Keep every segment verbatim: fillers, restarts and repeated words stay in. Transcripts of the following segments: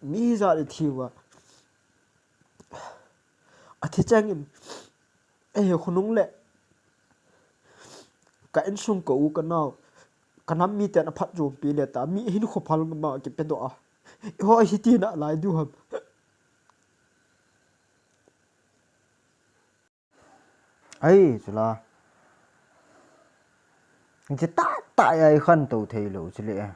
Mi hijat i thi uva. Athi chengin, eiho khonung le ka insung, ka u ka nao, ka nam miten aphatchompi le ta, mi hinkho phal ngama kipedoh a, eiho hiti nalai diu ham? Ai, chula. Hiche tahtah a i khantou theilou chule.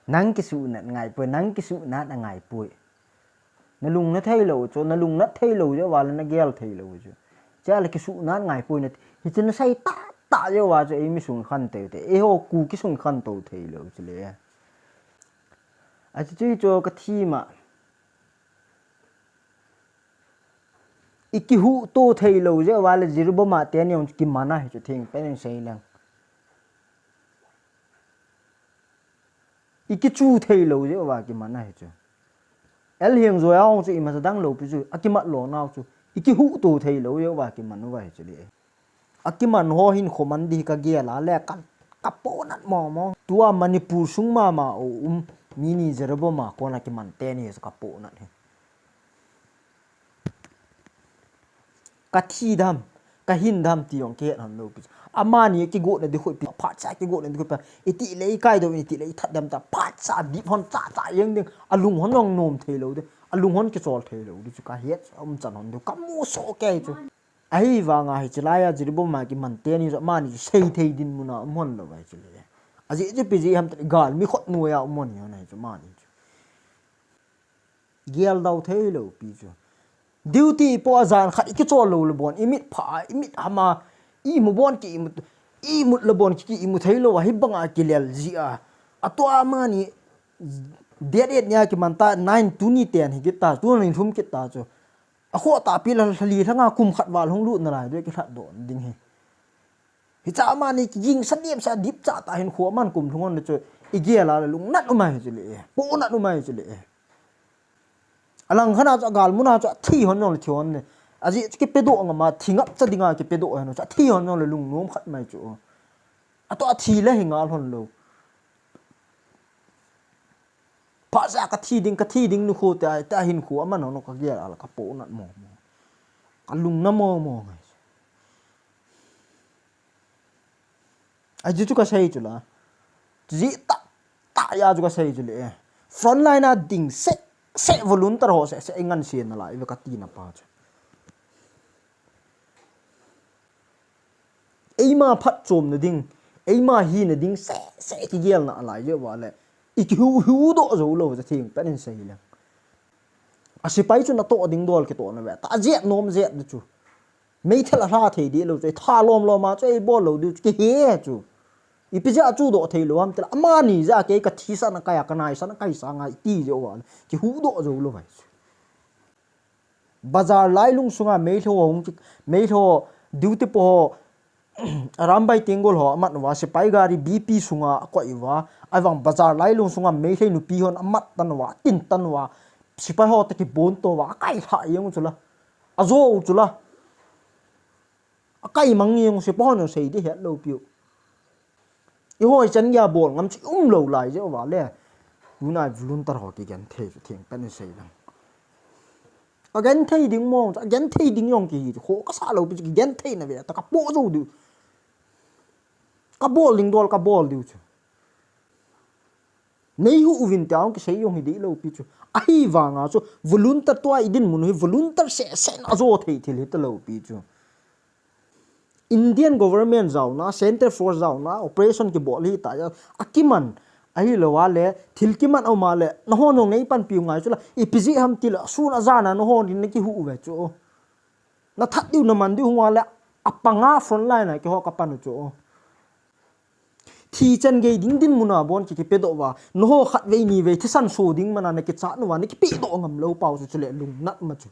Nang kisuhnat ngaipoi, nang kisuhnat angaipoi. Nalung natheilou chu, nalung nat theilou jeh uva le nagel theilou chu. Chule kisuhnat ngaipoi nati. Hiche nasei tahtah jeh uva chu eimi sung khantou te, eiho Kuki sung khantou theilou chule. Achuti chu kathi ma. I kihuhto theilou jeh uva le Jiribam a teni jong kiman ahi chu, thengpen in seileng. I kichu theilou jeh uva kiman ahi chu. L Hengjoi a jong chu imacha dang loupi chu, akimat lonau chu, i kihuhto theilou jeh uva kiman uva hi chu le. Akiman ho hinkho man ding hi kagel a le ka, kapohnat mong mong. Tua Manipur sung mama a um mi ni Jiribam a kona kiman teni chu kapohnat hi. Kathi dem, kahin dem ti jong kihet hon loupi chu. Amani kigotna ding khu ipi, phatcha kigotna ding khu ipi, iti le ikai dou, iti le ithat dem ta, phatcha dip hon cha cha jeng ding, alung hon jong nom theilou ding, alung hon kichol theilou ding chu kahet umchan hon ding, kamusoh kei chu. Ahivanga hiche laiya Jiribam a kiman teni chu amani chu seithei dinmun a um hon lou ahi chu le. Ajeh chu ipi jeh ham tile galmi khut noiya um hon ahi chu amani chu. Geldau theilou pi chu. Duty ipoh a jan khat i kichol lou le bon, i mit pha, i mit ham a, i imu bon ki imu, i imut le bon ki, ki imu theilou a, hibanga kilel jeh a. Atua amani date eight nia kiman ta, nine tuni ten hi kit ta, tuni lhum kit ta chu. Akhoh tahpi le lha li lha nga kum khat val hung lut nalai ding kilhat don ding hi. Hiche amani kigingsa niamsa dipcha tah hinkho aman kum lhung hon le chu, i gel a le lungnat um ahi chu le, pohnat um ahi chu le. Alang khat a chu agalmun a chu athi hon jong le thi hon le. Ajeh chu kipedoh ngam a, thi ngapcha dinga kipedoh hon chu athi hon jong le lungnom khat mai chu. Atoh athi le hi ngal hon lou. Phatcha kathi ding, kathi ding nikho tia, tia hinkho aman hon kagel a le kapohnat mong mong. Kalungna mong mong ahi. Ajeh chu kasei chu la. Jeh tah tah a chu kasei chu le. Frontline a ding seh seh volunteer ho seh seh i ngansen nalai uve kati na pa chu. Eima phatchomna ding, eima hina ding seh seh kigel nalai jeh uva le. I kihu, huhdoh jou lou chu thengpen in seileng. Asepai chu natoh ding dol kitohna ve ta, ajet nom jet ding chu. Meithal alha thei deh lou chu, itha lom lom a chu eibol lou diu chu, kihe chu. Ipi jeh a chuhdoh theilou ham tile, amani jeh a kei kathisan akai a, kanaisan akai sanga iti jeh uva le, kihuhdoh jou lou ahi chu. Bazar lailung sunga Meitei ho hung ki, Meitei ho duty po ho, Arambai Tenggol ho amat uva, sepai gari B P sunga akoi uva, ahivang bazar lailung sunga Meitei nupi hon amat tan uva, atin tan uva, sepai ho toh kibon to uva, akai lha jeng u chu la, ajo u chu la, akai mang jeng u, sepai hon jong sei ding het lou piu. Eiho ichan geiya bol ngam chu umlou lai jeh uva le. Tunai volunteer ho kigenthei chu thengpen in seileng. Agenthei ding mong chu, agenthei ding jong kihi chu, kho kasah lou pi chu kigenthei na ve ta kapoh jou diu. Kabol ding dol kabol diu chu. Nei huh uvin tia jong kisei jong hi deh lou pi chu. Ahivanga chu volunteer tua i dinmun u hi volunteer seh seh in ajo thei thil hi talou pi chu. Indian government jaona, Central Force jaona, operation kibol hi ta, akiman, ahilou a le, thil kiman aum a le, nahon jong nei panpiu ngai chu la, ipi jeh ham tile, sun ajan a nahon in nakihuh uve chu. Nathat diu naman diu hung a le, apanga frontline a keiho kapan u chu. Thi chan gei ding dinmun a bon ki, kipedoh uva, nahon khatvei nivei thisan so ding man a nakichat uva, nakipehdoh ngam lou pau chu chule lungnat ma chu.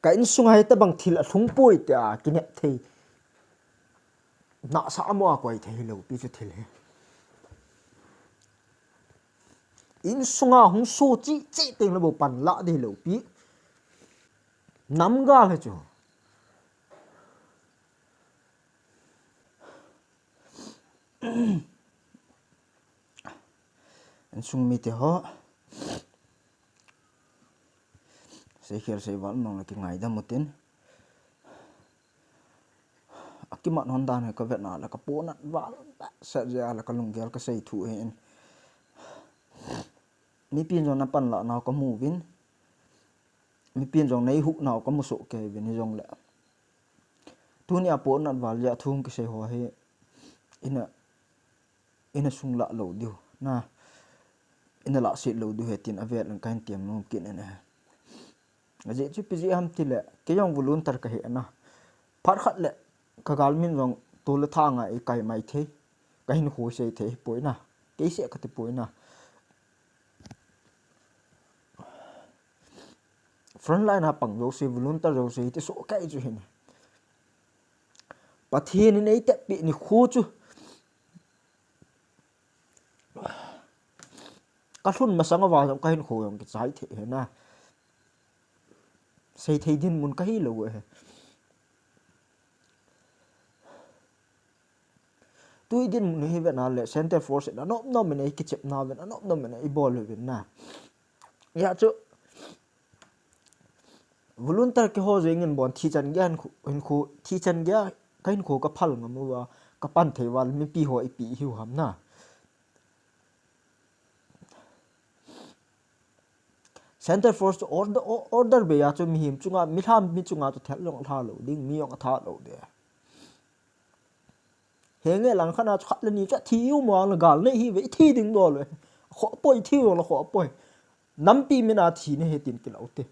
Ka insunga hitabang thil alhung poi tia kinep thei. Nahsah mo a koi thei lou pi chu thil hi. Insunga hung so chi chi teng le bou panla ding lou pi. Namgal he chu. Insung mite ho. Seikhel seival nong le kingaidam utin. Akimat hon dan hi kavet na le kaponat val. Sa jeh a le kalunggel kasei thu ahin. Mipin jong napanla nau kamu uvin. Mipin jong neihuh nau kamu soh kei uvin hijongle. Tunia ponat val jeh a thu kisei ho hi. Ina, ina sunglah lou diu. Na, ina lahset lou diu he tin avel in kahin tem nom kit in ahi. Ajeh chu ipi jeh ham tile, kei jong volunteer kahi na. Phat khat le, kagalmin jong tol le thang a eikai mai thei. Kahinkho sei thei poi na. Kei seh kati poi na. Frontline a pang jouse, volunteer jouse, hiti soh kei chu hin. Pathen in eitepeh nikho chu. Kalhun masang uva jong kahinkho jong kichai thei ahi na. Seithei dinmun kahi lou ahi. Tui dinmun hi vet na le Centre Force in anop nom in eikichep na uvin, anop nom in eibol uvin na. Hijeh chun volunteer keiho jeng in bon thi chan geiya hinkho, hinkho, thi chan geiya kahinkho kaphal ngam uva, kapan thei uva le mipi ho ipi hiu ham na. Centre Force chu order, o-, order bei a chu mihem chunga, milham mi chunga chu thel jong alha lou ding, mi jong atha lou ding. Henge lang khat na chu khat le ni chu athi u mo ang le gal nei hi ve, ithi ding dol ve. Khoh poi, ithi u le khoh poi. Nampi min a thi nei he tin kilo te.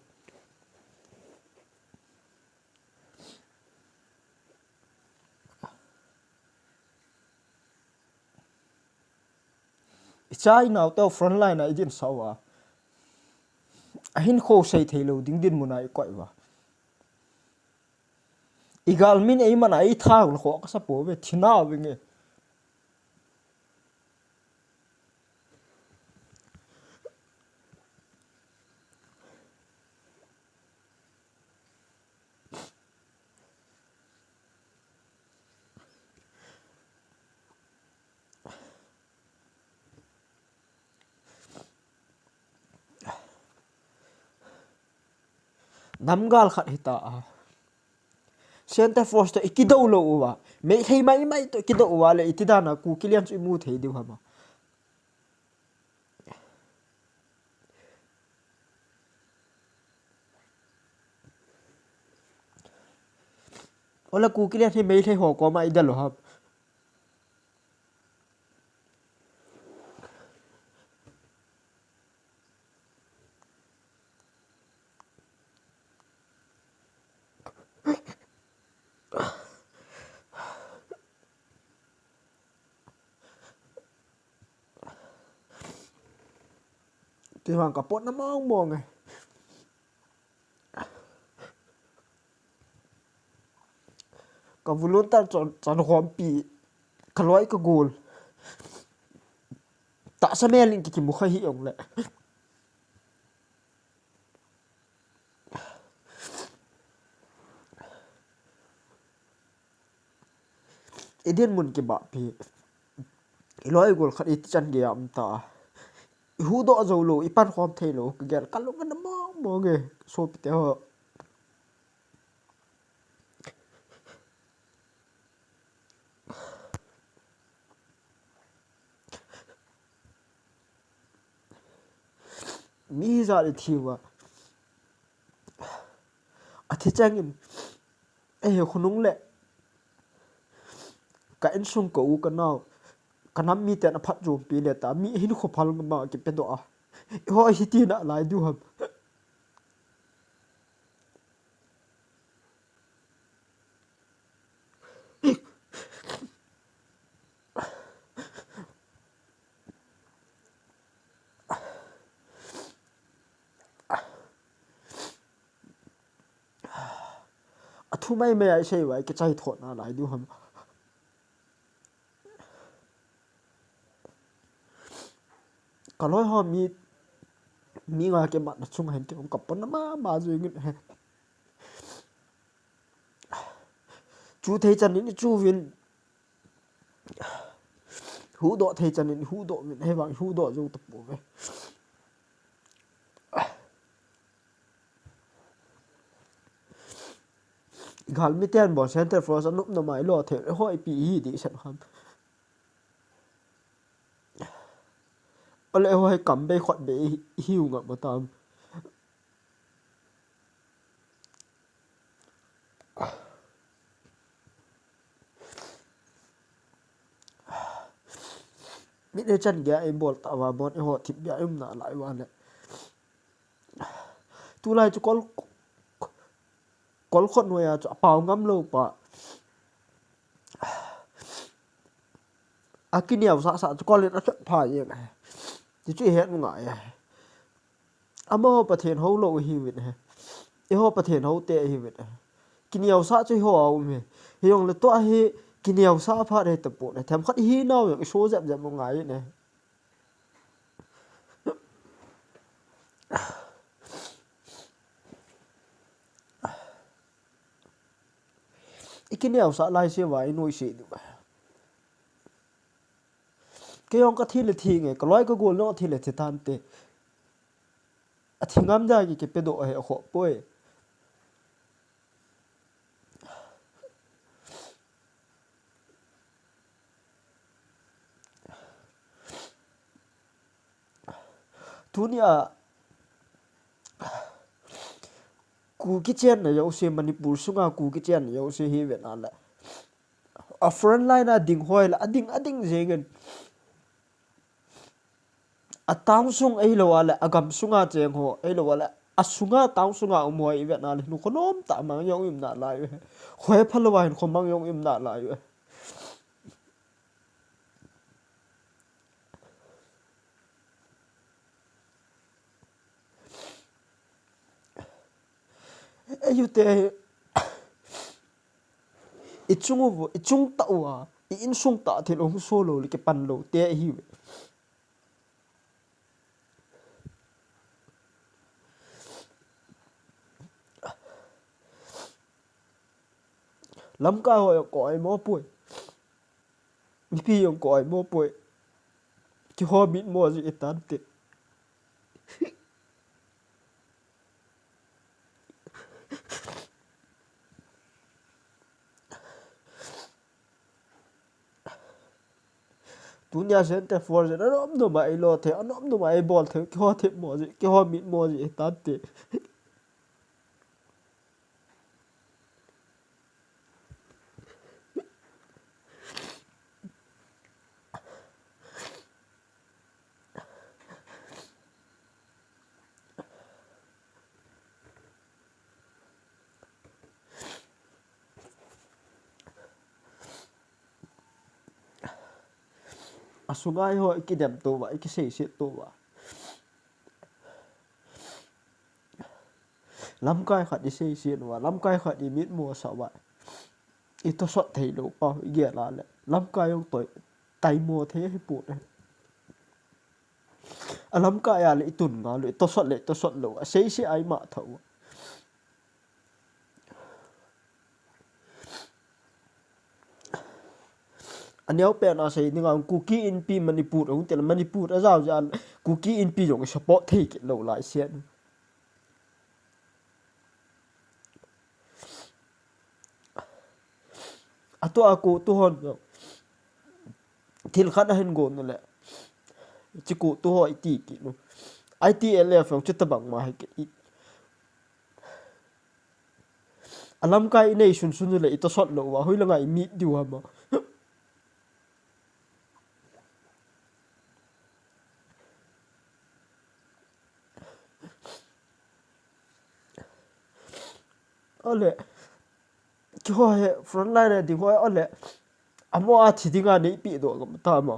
Icha inau teu frontline a idin sa uva. Ahinkho sei thei lou ding dinmun a ikoi uva. Igalmin eiman a eitha u le khoh kasa pouve, thi nau vinge. Namgal khat hita a. Centre Force to ikidou lou uva. Meitei maimai to ikidou uva le iti dan a Kuki lian chu imu thei diu ham a. Ole Kuki lian hi Meitei ho koma idel u ham. Ti vang ka pot na mong mong e. Ka volunteer chan, chan khompi, ka loi ka gol. Tahsa mel in ki kimu kha hi ong le. I dinmun kibahpi. I loi gol khat i tichan gei a um ta. I huhdoh jou lou, i pankhom thei lou, ka gel ka lung ana mong mong e, sopite ho. Mi hijat i thi uva. A thi chang in, eh, khonung le ka insung ka u ka nao, ka nam miten aphatchompi le ta, mi hinkho phal ngam a kipedoh a. Eiho hiti nalai diu ham. A thu maimai a i sei uva, i kichai thot nalai diu ham. Ka loi ho mi, mi nga kimatna chunga hin kei jong ka pona mama jingin ahi. Chu thei chan in i chu uvin. Huhdoh thei chan in huhdoh uvin, ahivang huhdoh jou tapouve. Galmi ten bou Center Force anop nom a ilo thei, eiho ipi hi ding sah ham. Ale eiho hi kam bei khut bei hi, hiu ngam mo tam. Mit hei chan gei a eibol tauva bon eiho thipbeh a i um nalai uva le. Tulai chu kol, kol khut noiya chu apao ngam lou pa. Akineosah sah chu kol in asat pha jeng ahi. Ti chu i het u ngai ahi. Amaho Pathen hou lou ahiuvin ahi. Eiho Pathen hou te ahiuvin ahi. Kineosah chu eiho a um ahi. Hijongle tua hi kineosah phat ahi tapon ahi. Themkhat ihinau jong i so jep jep u ngai in ahi. I kineosah lai se uva i noise diu ahi. Kei jong ka thi le thi nge, ka loi ka gol jong thi le thi tante. Athi ngam dia ki, kipedoh ahi akhoh poi. Tunia Kuki chenna jouse, Manipur sunga Kuki chenna jouse hi vet a le, a front line a ding ho le, ading, ading jengin. A town sung ahilou a le, a gam sunga cheng ho ahilou a le, a sunga town sunga um ho i vet a le, hinkho nomtah mang jong i um nalai uve. Khoi phalou a hinkho mang jong i um nalai uve. Eiho te, i chung uva, i chung tah uva, i insung tah thil hung so lou le kipan lou te ahiuve. Lamkai ho jong koi mo poi. Mipi jong koi mo poi. Kihou mit mo ji i tante. Tunia Center Force, anom nom a i lo thei, anom nom a i bol thei, kihou thei mo ji, kihou mit mo ji, i tante. Asunga eiho i kidem tou va, i kiseiset tou va. Lamkai khat i seiset uva, lamkai khat i mitmo sah uva. I tosot thei lou pa, i gel a le. Lamkai jong toi, taimo thei hi pon e. A lamkai a le i tun ngal u, i tosot le, i tosot lou. A seise a i mah thou. A neo pen a sei ding a, Kuki Inpi Manipur, hung tel Manipur a jao jeh a, Kuki Inpi jong i support thei kit lou lai sian. Atua KOTU hon jong thil khat ahin gon u le, hiche KOTU ho i ti kit u. I T L F jong chuti bang ma hi kit i. A lamkai i nei sun sun u le i tosot lou uva, hoilanga i mit diu ham a. Ole, kihou he frontline a ding ho, ole, amaho a thi dinga neipi doh gam ta mo.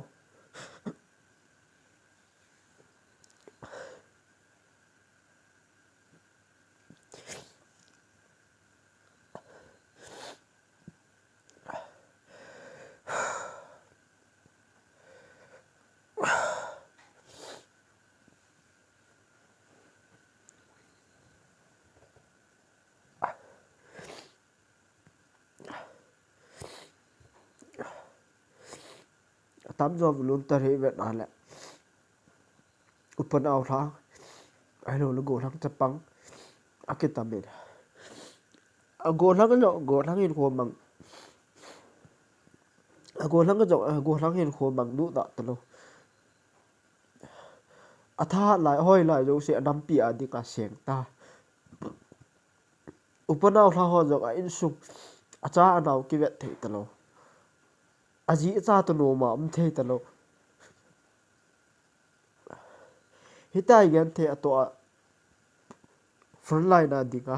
Tamjo volunteer hi vet a le. Upa naolhang, ahilou le gollhang chapang, akitam in. A gollhang jong, gollhang hinkho mang. A gollhang jong, a gollhang hinkho mang duh da talou. A tha lai, hoi lai jouse a nampi a dinga seng ta. Upa naolha ho jong a insung, a cha a nao kivet thei talou. A ji a cha toh nom a um thei talou. Hitia i gen thei a toh a frontline a dinga.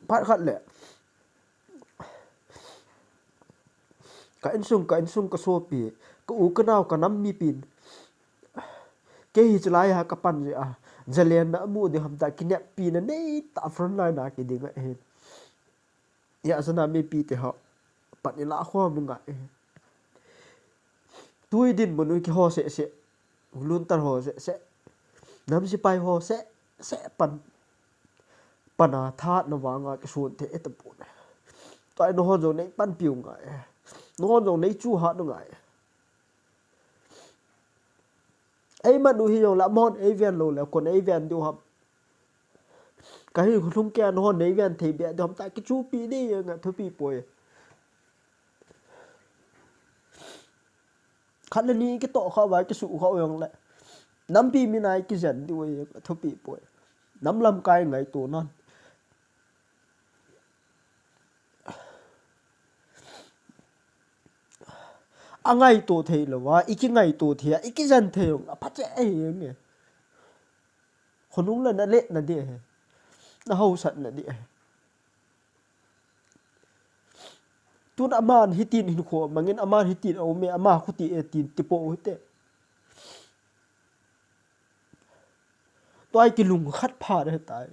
Phat khat le. Ka insung, ka insung ka sopi, ka u ka nao ka nam mipin. Kei hi chulai a ka pan jeh a. Jalenna amu ding ham tia kineppi na nei tah frontline a kiding ahin. Hijeh a mipi te ho. Pan i lah khom ngai. Tui dinmun u keiho seh seh. Volunteer ho seh seh. Nam sepai ho seh seh pan. Pan a thahatna vanga kisun thei tapon. Tua hi nahon jong nei panpi u ngai. Nahon jong nei chuhat u ngai. Ei man u hijongle, amahon ei ven lou le, koin ei ven diu ham. Ka hinkho lhung keiya nahon nei ven thei beh diu ham tia kichupi ding a thupi poi. Khat le ni kitoh khah uva, kisuh khah u jongle. Nampi min a kijen diu a thupi poi. Nam lamkai ngaito nan. A ngaito thei louva, i kingaito thei a, i kijen thei u, a phache ahi nge. Khonung le na lehna ding ahi. Na hausatna ding ahi. Tun aman hitin hinkho mangin, aman hitin a um e, ama khuti e tin tipoh u hite. Tua hi kilungkhat phat ahitai.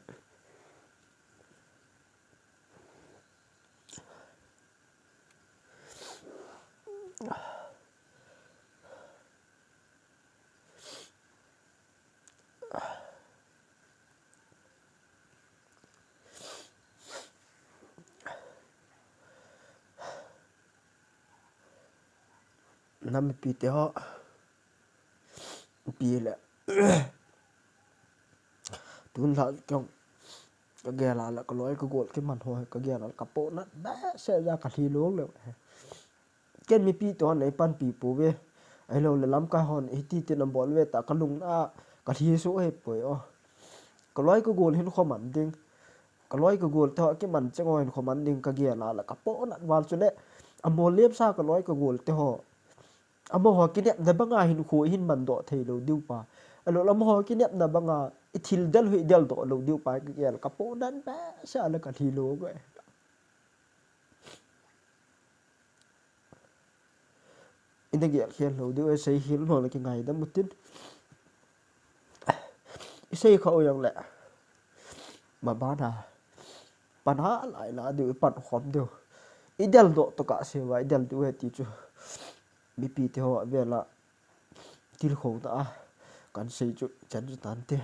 Nam mipi te ho. Pi le. Tun lha kong. Ka gel a le ka loi ka gol kiman ho. Ka gel a le ka pohnat behseh jeh a ka lhi lou le. Ken mipi te hon ei panpi pouve. Ahilou le lamkai hon hiti tin abol uve tia ka lungna a ka lhi soh hih poi o. Ka loi ka gol hinkho man ding. Ka loi ka gol te ho kiman cheng ho hinkho man ding ka gel a le ka pohnat val chule. Amol liam sa ka loi ka gol te ho. Amaho kinepna banga hinkho i hin mandoh thei lou diu pa. Ahilou le amaho kinepna banga i thil del u hi i del doh lou diu pa ka gel ka pohnat behseh a le ka lhi lou ve. I na gel khel lou diu, i sei khel lou le kingaidam u tin. I sei khah u jongle. Maban a. Pan a lai la diu, i pan khom diu. I del doh toh kah seh uva, i del diu ahi ti chu. Mipi te ho a vel a. Tilkhouna a. Kan sei chu, chan chu tante.